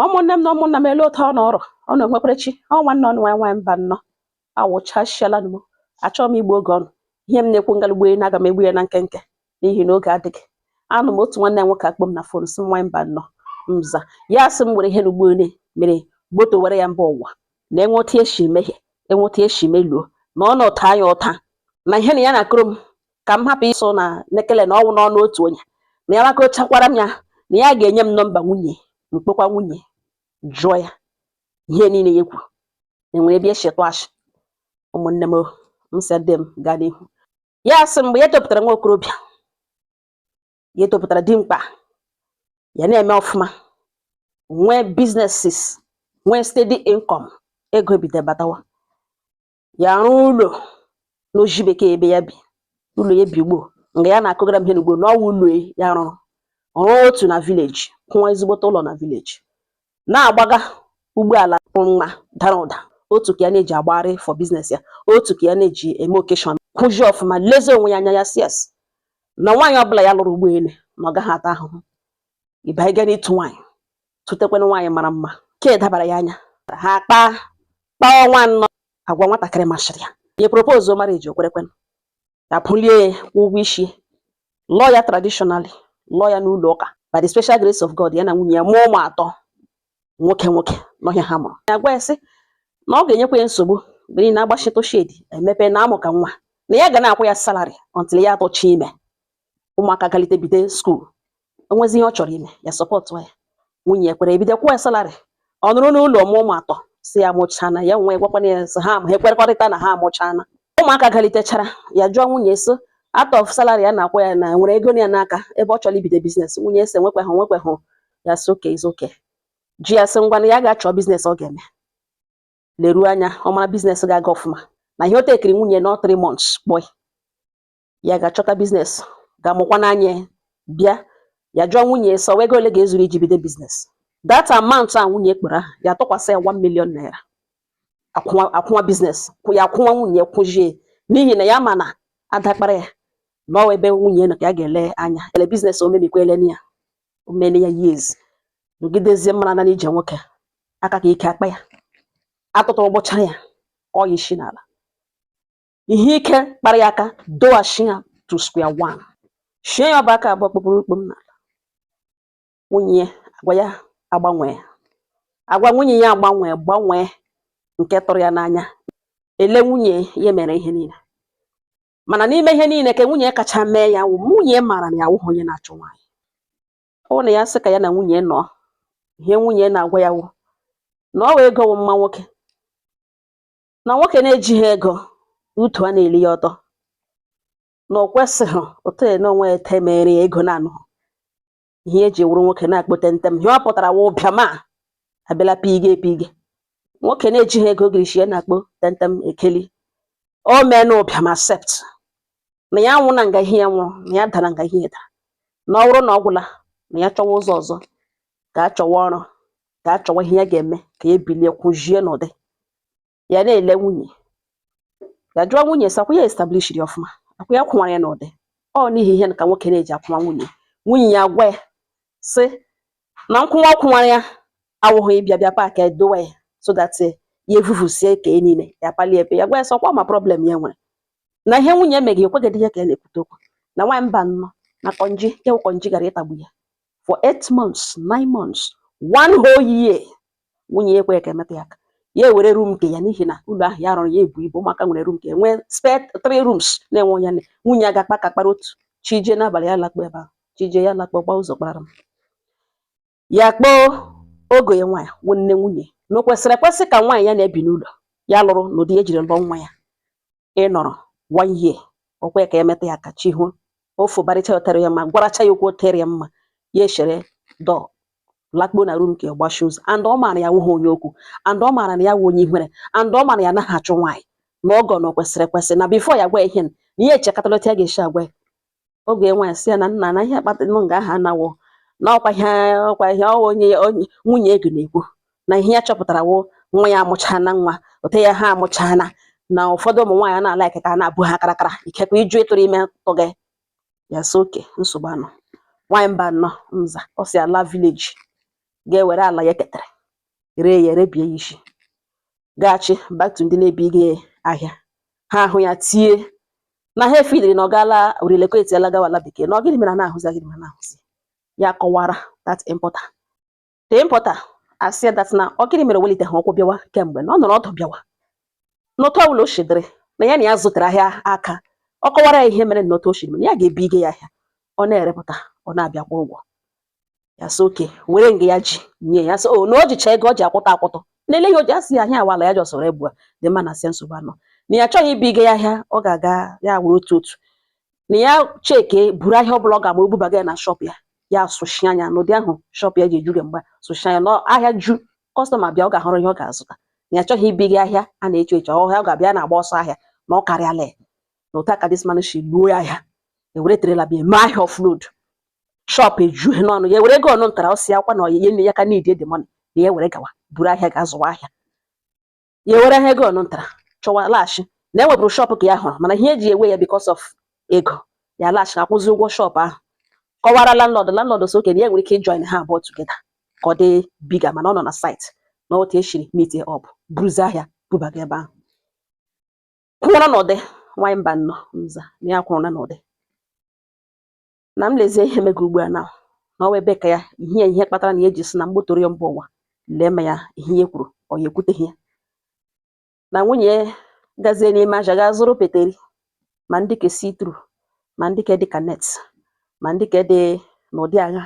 Ụmụnne m na ụmụnna m, elu otu ọ nọrọ ọ na onwekwerechi ọ nwanne ọnụ nwaanyị nwaanyị mba nnọọ awụchasịala m. Achọghị m igbu oge ọnụ. Ihe m na-ekwu ngalugbo na aga m egbu ya na nkenke n'ihi na oge adịghị. Anụ m otu nwanne ya nwoke akpọ m na phone, sị m, "Nwaanyị mba nnọọ." Mza ya sị m were ihe n'ugbo ole mere gboto were ya mba ụwa na enwe otu esi mehie, enwe otu esi meluo na ọ na ụta ya ụta na ihe na ya na-akụrụ m ka m hapụ ịsụ na nekele na ọnwụ n'ọnụ otu onye na ya makochakwara m ya na ya ga-enye m nọmba nwunye mkpekwa nwunye jụọ ya ihe niile ya ekwu enwere ebe esi tụ ashị. Ụmụnne m, m sị dị m gaa n'ihu. Ya sị mgbe ya topụtara nwa okorobịa, ya topụtara dimkpa, ya na-eme ọfụma, nwee businesses, nwee steady income, ego bido batawa, ya rụọ ụlọ n'oji bekee ebe ya bi, ụlọ ya bi ugbo nga ya na-akụgara m ihe n'ugbo n'ọwa ụlọ ya rụrụ, rụọ otu na village, kwụọ ezigbote ụlọ na village, na-agbaga ụgbọala mma dara ụda, otu ka ya na-eji agbagharị for business ya, otu ka ya na-eji eme occasion, kwụzie ọfụma, lezie onwe ya anya. Ya si yes na nwaanyị ọbụla ya lụrụ ụgbọelu na ọ gaghị ata ahụhụ. Ịbanye n'ịtụ nwaanyị, tụtekwana nwaanyị mara mma ke dabara ya anya. Ha kpaa kpaa ọnwa 4, agwa nwatakịrị masịrị ya, ya propose marriage, o kwerekwenụ. Ya pụlie ya kwụọ ụgwọ isi, lụọ ya traditionally, lụọ ya n'ụlọ ụka. By the special grace of God, ya na nwunye ya mụọ ụmụ atọ, nwoke nwoke n'ọhịa ha mụrụ. Ya gwa ya sị na ọ ga-enyekwa ya nsogbu mgbe niile agbachitụ shedi emepe na amụ ka nwa na ya ga na-akwụ ya salary until ya atọchi ime, ụmụaka galite, bido school, onwezi ihe ọ chọrọ ime, ya support ya. Nwunye ya kwere, ebido kwụọ ya salary. Ọ nụrụ n'ụlọ mụọ ụmụ atọ, si ya amụchana ya nwe gwakwana ya sị ha ha ekwerekọrịta na ha amụchana. Ụmụaka galitechara, ya jụọ nwunye so out of salary ya na-akwụ ya na nwere ego ya n'aka ebe ọ chọrọ ibido business. Nwunye sị nwekweghụ nwekweghụ. Ya sị okay, is okay. Ji ya sị ngwanụ, ya ga-achọ business ọ ga-eme, leruo anya ọ mara business ga-aga ọfụma na ihe o tekiri nwunye nọ 3 months kpọị ya ga-achọta business ga-amụkwa n'anya. Bịa ya jụọ nwunye sọ ego ole ga-ezuru iji bido business. That amount a nwunye kpọrọ aha, ya tụkwasị ya 1 million naira, akwụnwa akwụnwa business ya, akwụnwa nwunye kwụzie, n'ihi na ya ma na adakpara ya na ọ ebe nwunye nọ ka ya ga-ele anya ele business. O mebikwele ya, o mene ya years, nọgidezie mara na n'ije nwoke aka ka ike akpa ya atụtụrụ gbụchara ya ọ ya isi n'ala. Ihe ike kpara ya aka doghachi ya to square one, shie ya ọba aka abụọ kpụkpụrụ ukpo m n'ala. Nwunye ya agwa ya agbanwee, agwa nwunye ya agbanwee gbanwee nke tụrụ ya n'anya. Ele nwunye ya mere ihe niile, mana n'ime ihe niile ka nwunye kacha mee ya wụ nwunye mara na ya awụghị onye na-achụ nwaanyị. Ọ bụrụ na ya sị ka ya na nwunye nọ, ihe nwunye na-agwa ya wụ na ọ wụ ego wụ mma nwoke, na nwoke na-ejighị ego utu a na-eli ya ọtọ, na o kwesịghị otu na onwe ya ete mere ya ego na-anụ ihe eji wụrụ nwoke na-akpọte ntem. Ihe ọ pụtara wụ ụbịam a abịala pige epige. Nwoke na-ejighị ego ogirishi ya na-akpọ tentem ekeli o mee na ụbịam accept na ya nwụ na nga ihe ya nwụrụ, na ya dara nga ihe ya dara, na ọ bụrụ na ọ gwụla na ya chọwa ụzọ ọzọ, ka a chọwa ọrụ, ka a chọwa ihe ya ga-eme ka ya ebilie kwụzie n'ụdị ya. Na-ele nwunye ya, jụọ nwunye sị akwa ya establishiri ọfụma, akwa ya kwụwara ya n'ụdị ọ n'ihi ihe ka nwoke na-eji akwụnwa nwunye. Nwunye ya gwa ya sị na nkwụnwa ọ kwụnwara ya awụghị ịbịa bịa paaki edowe ya so that ya evuvusie ka e niile ya palie ebe. Ya gwa ya sị ọkwa ma problem ya nwere na ihe nwunye emeghị ekweghị ya ka ya na-ekwute okwu na nwaanyị mba nnọọ na kọnji nke wụ kọnji gara ịtagbu ya for 8 months, 9 months, one whole year. Nwunye ya ekweghị ka emetụ ya aka. Ya ewere room nke ya n'ihi na ụlọ ahụ ya rụrụ ya ebu ibu, ụmụaka nwere room nke ya, nwee spare three rooms na-enwe onye nwunye ya ga-akpa ka kpara otu chije n'abalị, ya lakpo ebe ahụ, chije ya lakpo gba ụzọ kpara m. Ya kpọọ ogo ya nwaanyị wụ nne nwunye na o kwesịrị ekwesị ka nwaanyị ya na-ebi n'ụlọ ya lụrụ n'ụdị ejiri lụọ nwa ya ịnọrọ one year o kwe ka emetụ ya aka. Chi hụ ofu barịcha ya tere ya mma, gwaracha ya okwu o tere ya mma, ya eshere dọ lakpuo na room nke gbachie ụzọ. And ọ maara ya awụghị onye okwu, and ọ maara na ya wụ onye ihere, and ọ maara ya anaghị achụ nwaanyị na ọgọ na o kwesịrị ekwesị na before ya gwa ya ihe na ihe echekatara otu ya ga-esi agwa ya. Oge nwaanyị sị ya na nna na ihe akpata nụ nga ahụ anawo na ọkwa ihe ọkwa ihe ọ onye onye nwunye ego na-ekwu na ihe ya chọpụtara wụ nwa ya amụchana nwa ote ya ha amụchana na ụfọdụ ụmụ nwaanyị na-ala ka a na-abụ ha karakara ikekwe ịjụ ịtụrụ ime tụgị ya. Sị oke nsogbu anọ. Nwaanyị mba nnọọ nza ọ si ala village. Ga-ewere ala ya ketere ree ya, rebie ya isi, gaghachi back to ndị na-ebighị ahịa. Ha ahụ ya tie na ha efiliri na ọ gaala relocate, gawa ala bekee, na ọ gịnị mere a na-ahụzi, gịnị mere a na-ahụzi ya. Kọwara that importer, the importer asị that na ọ gịnị mere o welite ha ụkwụ bịawa kemgbe na ọ nọrọ ọdụ bịawa n'otu ọbụla o shidiri na ya na ya zụtara ahịa aka. Ọ kọwara ya ihe mere na otu o shiri mere ya ga-ebige ya ahịa, ọ na-erepụta, ọ na-abịakwa ụgwọ ya. Sị oke were nga ya ji nye ya, sị o na o jicha ego o ji akwụta akwụtọ n'ele ihe o ji asị ya ahịa awala ya jọsọrọ egbu a dị mma na sị nsogbu anọ na ya achọghị ibige ya ahịa, ọ ga-aga ya were otu otu na ya cheke buru ahịa ọbụla ọ ga-ama obubaga ya na shop ya, ya sụchi anya n'ụdị ahụ shop ya ji eju gị mgbe sụchi anya na ahịa ju, customer bịa, ọ ga-ahụrụ ihe ọ ga-azụta, na ya achọghị ibige ahịa a na-eche eche ọhịa ọ ga-abịa na-agba ọsọ ahịa na ọ karịala ya. Na otu aka this man si luo ya ahịa, ewere trailer bịa eme ahịa offload, shop ejuhe n'ọnụ ya, were ego ọnụ ntara ọ si akwa na ọyịye nne ya ka need the money, na ya were gawa buru ahịa ga-azụwa ahịa, ya were ahịa ego ọnụ ntara chọwa laghachi na enweburu shop ka ya hụrụ, mana ihe eji ewe ya because of ego ya laghachi akwụzi ụgwọ shop ahụ. Kọwara landlord, landlord so okenye ya nwere ike join ha abụọ together ka ọ dị bigger, mana ọ nọ na site na otu eshiri meet up, buruzie ahịa bubaga ebe ahụ kwụrụ n'ụdị nwanyị mba nnọọ nza na ya kwụrụ na n'ụdị na m lezie ihe mega ugbu a na ọwa ebe ka ya ihe kpatara na ya eji sị na mgbotoro ya mba ụwa lee ma ya ihe ya kwuru ọ ya ekwuteghị ya na nwunye ya gazie n'ime aja gaa zụrụ peteri, ma ndị ke see-through, ma ndị ke dị ka net, ma ndị ke dị n'ụdị agha,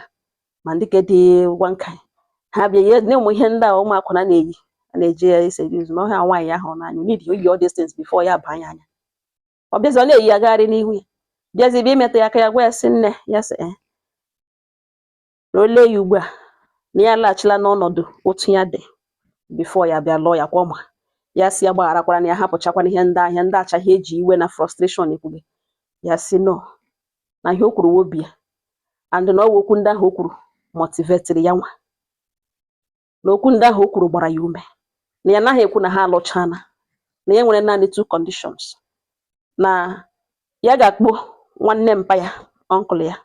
ma ndị ke dị one kind. Ha bịa ya na ụmụ ihe ndị a ụmụ akwụna na-eyi, a na-eji ya ese use ma ọha nwaanyị ahụ n'anya need you all these things before ya baa ya anya. Ọ bịazi, ọ na-eyi agagharị n'ihu ya, bịazi bịa imetụ ya aka, ya gwa ya sị nne ya sị eh na o lee ya ugbu a na ya alaghachila n'ọnọdụ otu ya dị before ya bịa lụọ ya kwa ọma. Ya sị ya gbagharakwara, na ya hapụchakwana ihe ndị ahịa ndị achaghị eji iwe na frustration ekwughị. Ya sị no, na ihe o kwuru wụ obi ya, and na ọ wụ okwu ndị ahụ o kwuru motivetiri ya nwa, na okwu ndị ahụ o kwuru gbara ya ume, na ya anaghị ekwu na ha alụchana, na ya nwere naanị two conditions, na ya ga-akpọ nwanne mpa ya, uncle ya,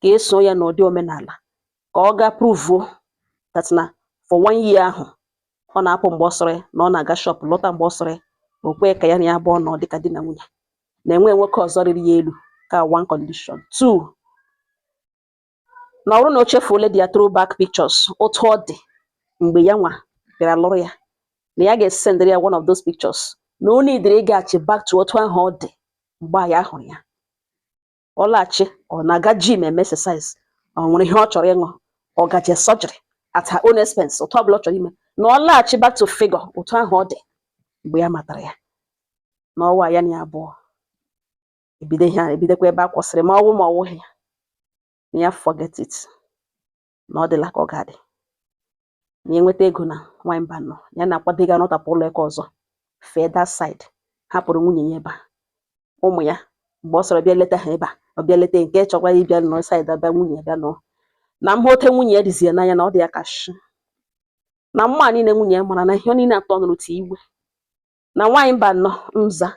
ka eso ya n'ụdị omenala ka ọ gaa prove that na for one year ahụ ọ na-apụ mgbe ọ sọrọ ya, na ọ na-aga shop lọta mgbe ọ sọrọ ya, o kwee ka ya na ya abụọ nọ dịka di na nwunye, na enwe nwoke ọzọ riri ya elu ka one condition. Two, na ọ bụrụ na o chefuola their throwback pictures otu ọ dị mgbe ya nwa bịara lụrụ ya, na ya ga-esendịrị ya one of those pictures, na o nidiri ịgaghachi back to otu ahụ ọ dị mgbe a ya hụrụ ya. Ọ laghachi, ọ na-aga gym eme exercise, ọ nwere ihe ọ chọrọ ịṅụ, ọ gaje surgery at her own expense, otu ọbụla ọ chọrọ ime, na ọ laghachi back to figure otu ahụ ọ dị mgbe ya matara ya, na ọwa ya na ya abụọ ebido ihe a, ebidokwa ebe a kwụsịrị, ma ọ wụ ma ọ wụghị ya, na ya forget it, na ọ dịla ka ọ ga-adị, na ya enweta ego na nwanyị mba nọ ya na-akwado ịga nọtapụ ụlọ ụka ọzọ fee that side, hapụrụ nwunye ya ebe a, ụmụ ya mgbe ọ sọrọ bịa leta ha ebe a, ọ bịa leta nke chọkwa ịbịa nọ side abịa, nwunye ya bịa nọ na mhụ ote nwunye ya dịzi ya n'anya, na ọ dị ya ka shi na mma niile nwunye ya mara na ihe niile atọ nụrụ ti iwe na nwaanyị mba nọ nza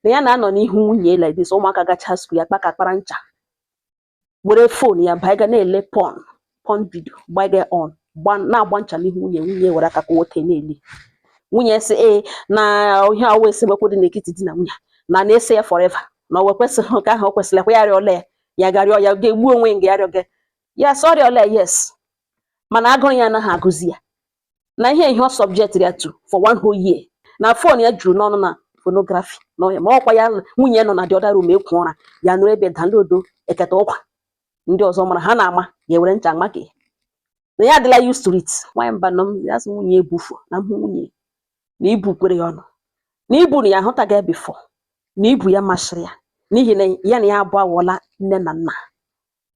na ya na-anọ n'ihu nwunye like this, ụmụaka gacha school, ya kpaka kpara ncha, were phone ya baa ga na-ele porn video, gbage on gba na-agba ncha n'ihu nwunye. Nwunye were aka kụwote na-eli. Nwunye sị ee na ihe ọwa esemokwu dị n'etiti di na nwunye na na-ese ya forever, na ọ kwesịghị nke ahụ, o kwesịrị ekwe ya rịọla ya, ya ga-arịọ ya ga-egbu onwe nga ya rịọ gị ya sị ọ rịọla ya, yes, mana agụrụ ya anaghị agụzi ya na ihe ọ subject ya to for one whole year, na phone ya juru n'ọnụ na pornography na ọya, ma ọkwa ya nwunye ya nọ na the other room ekwu ụra, ya nụrụ ebe download eketa ụkwa ndị ọzọ mara ha na-ama, ya ewere ncha maka na ya adịla used to it. Nwaanyị mba nọ m ya sị nwunye ebufu na mhụ nwunye na ibu kwere ya ọnụ na ibu na ya ahụtaghị ya before, na ibu ya masịrị ya n'ihi na ya na ya abụọ aghọọla nne na nna,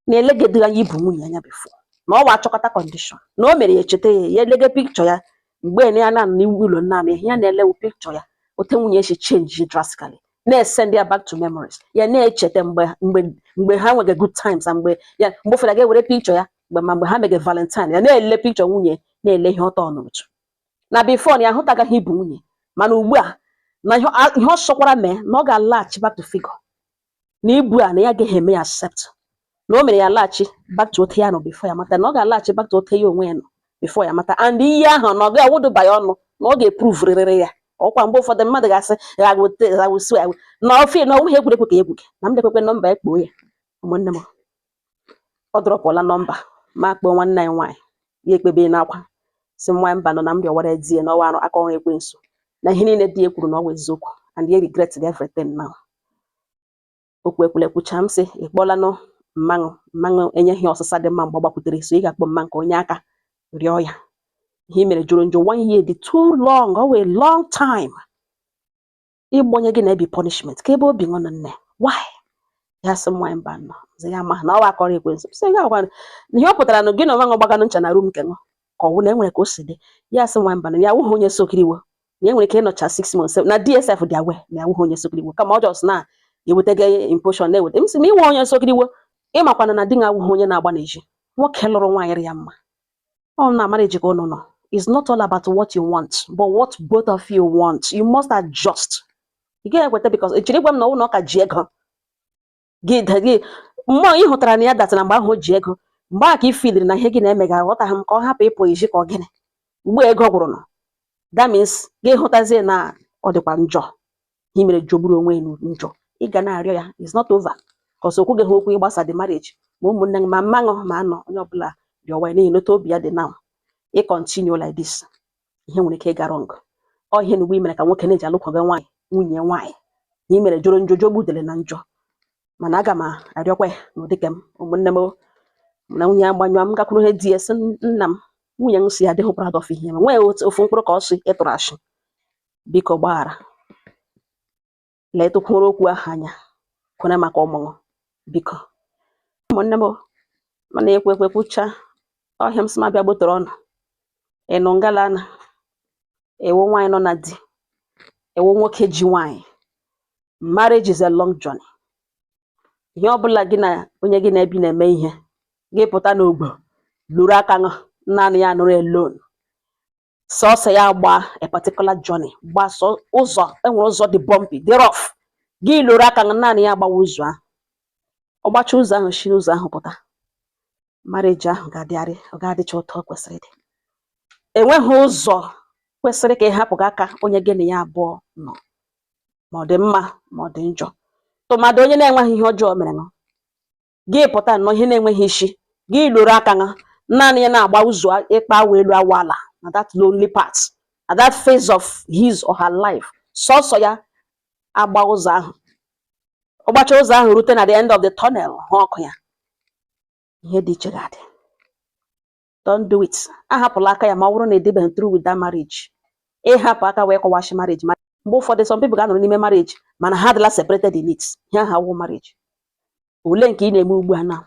na-elegede anya ibu nwunye anya before, na ọ wa achọkọta condition na o mere ya echeta ya, ya elege picture ya mgbe na ya na n'iwu ụlọ nna ya na-elewu picture ya, ote nwunye si change drastically, na-esend ya back to memories ya, na-echeta mgbe ha nwege good times, na mgbe ya mgbe ụfọdụ ga-ewere picture ya mgbe ma mgbe ha mege Valentine, ya na-ele picture nwunye, na-ele ihe ọtọ n'otu na before na ya ahụtagaghị ibu nwunye, mana ugbu a na ihe ọ sọkwara mee na ọ ga-alaghachi back to figure na ibu a na ya agaghị eme ya accept, na o mere ya laghachi back to ote ya nọ before ya mata, na ọ ga-alaghachi back to ote ya onwe ya nọ Before ya mata and iyi ahụ na ọ ga-awụdụba ya ọnụ na ọ ga-eprove rịrị ya. Ọkwa mgbe ụfọdụ mmadụ ga-asị ya na ofe na ọnwụghị egwuregwu ka egwu gị na m dekwekwe nọmba ya kpoo ya. Ụmụnne m, ọ dropụla nọmba ma kpọọ nwanne anyị nwaanyị, ya ekpebe n'akwa, si nwa mba nọ na m rịọwara di ya n'ọwa arụ aka ọrụ ekwensu na ihe niile di ya kwuru na ọ bụ eziokwu, and ya regret everything now. Okwu ekwule kwucha, m sị ị kpọọlanụ mmanụ mmanụ enyeghị ọsịsa dị mma mgbe ọ gbakwutere, so ị ga-akpọ mma nke onye aka rịọ ya. Ihe i mere jụrụ njọ. One year dị too long, ọ wee long time ịgbọnye gị na-ebi punishment ka ebe obi ṅụ nọ nne. Why? Ya sị m nwaanyị mba nọ sị ya ma na ọwa akọrọ ekwensu, sị ya gwa na ihe ọ pụtara na gị na onwe ṅụ gbaganụ ncha na room nke ṅụ, ka ọ wụ na enwere ka o si dị. Ya sị nwaanyị mba nọ ya awụghị onye sokiriwo, na enwere ike ịnọcha 6 months na DSF dị aware na ya awụghị onye sokiriwo, kama ọ just na ewetega imposition na-eweta. M sị ma inwe onye sokiriwo, ịmakwana na di gị awụghị onye na-agba n'ezi. Nwoke lụrụ nwaanyị rị ya mma, ọ na marriage ka unu nọ. It's not all about what you want, but what both of you want. You must adjust. Ị gaghị ekweta because ị chịrị gwa m na ọ wụ na ọ ka ji ego gị gị mmụọ ị hụtara na ya datara mgbe ahụ o ji ego, mgbe a ka ị feeliri na ihe gị na-eme ga-aghọtaghị m ka ọ hapụ ịpụ ezi ka ọ gịnị. Ugbu a ego gwụrụ nọ, that means gị hụtazie na ọ dịkwa njọ. Ihe mere jọgburu onwe ya njọ. Ị ga na-arịọ ya. It's not over because okwu gị ha okwu ịgbasa the marriage, ma ụmụnne gị ma mmanụ ma anọ onye ọbụla rịọwa ya, n'ihi na otu obi ya dị now, ị continue like this, ihe nwere ike ịga wrong. Ọ ihe na ugbu i mere ka nwoke na-eji alụkwago nwaanyị nwunye nwaanyị na i mere jụrụ njọ, jọgbudere na njọ. Mana aga m arịọkwa ya n'ụdị ka m ụmụnne m na nwunye agbanyụọ m gakwuru ihe di ya, sị nna m, nwunye m si adịghị proud of ihe nwee ofu mkpụrụ ka ọ sị ịtụrụ ashị, biko gbaghara, letụkwuru okwu ahụ anya kwere maka ọmụmụ, biko ụmụnne m. Mana ekwe ekwe kwucha ọhịa m sị m abịa gbotoro ọnụ ịnụ ngala na ewu nwaanyị nọ na di, ewu nwoke ji nwaanyị. Marriage is a long journey. Ihe ọbụla gị na onye gị na-ebi na-eme, ihe gị pụta n'ogbo lụrụ aka ṅụ naanị ya nụrụ alone, sọsọ ya gbaa a particular journey, gbaa sọ ụzọ enwere ụzọ dị bumpy, dị rough, gị lụrụ aka ṅụ naanị ya gbawa ụzọ ahụ, ọ gbacha ụzọ ahụ, si n'ụzọ ahụ pụta, marriage ahụ ga-adịgharị, ọ ga-adịcha ụtọ o kwesịrị ịdị. Enweghị ụzọ kwesịrị ka ị hapụ gị aka onye gị na ya abụọ nọ, ma ọ dị mma ma ọ dị njọ, tụmadị onye na-enweghị ihe ọjọọ mere ṅụ, gị pụta nnọọ ihe na-enweghị isi, gị lụrụ aka ṅụ naanị ya na-agba ụzọ ịkpa awa elu awa ala na that lonely part, na that phase of his or her life, sọsọ ya agba ụzọ ahụ, ọ gbacha ụzọ ahụ rute na the end of the tunnel, hụ ọkụ ya, ihe dị iche ga-adị. Don't do it. Ahapụla aka ya ma ọ bụrụ na edebeghị through with that marriage. Ịhapụ aka wee kọwashi marriage. Ma mgbe ụfọdụ some people ga-anọrọ n'ime marriage mana ha adịla separated in it. Ihe ahụ awụ marriage ole nke ị na-eme ugbu a. Now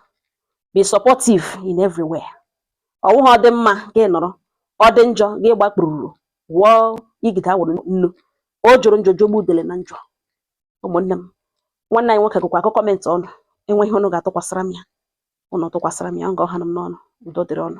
be supportive in everywhere. Ọ wụghị ọ dị mma gị nọrọ, ọ dị njọ gị gbakpururu wụọ igide awụrụ nnu. O jụrụ njọ, jọgbu udele na njọ. Ụmụnne m, nwanne anyị nwoke gụkwa akụ comment ọnụ enweghị ụnụ ga-atụkwasịra m ya, ụnụ tụkwasịra m ya nga ọha m n'ọnụ. Udo dịrị ọnụ.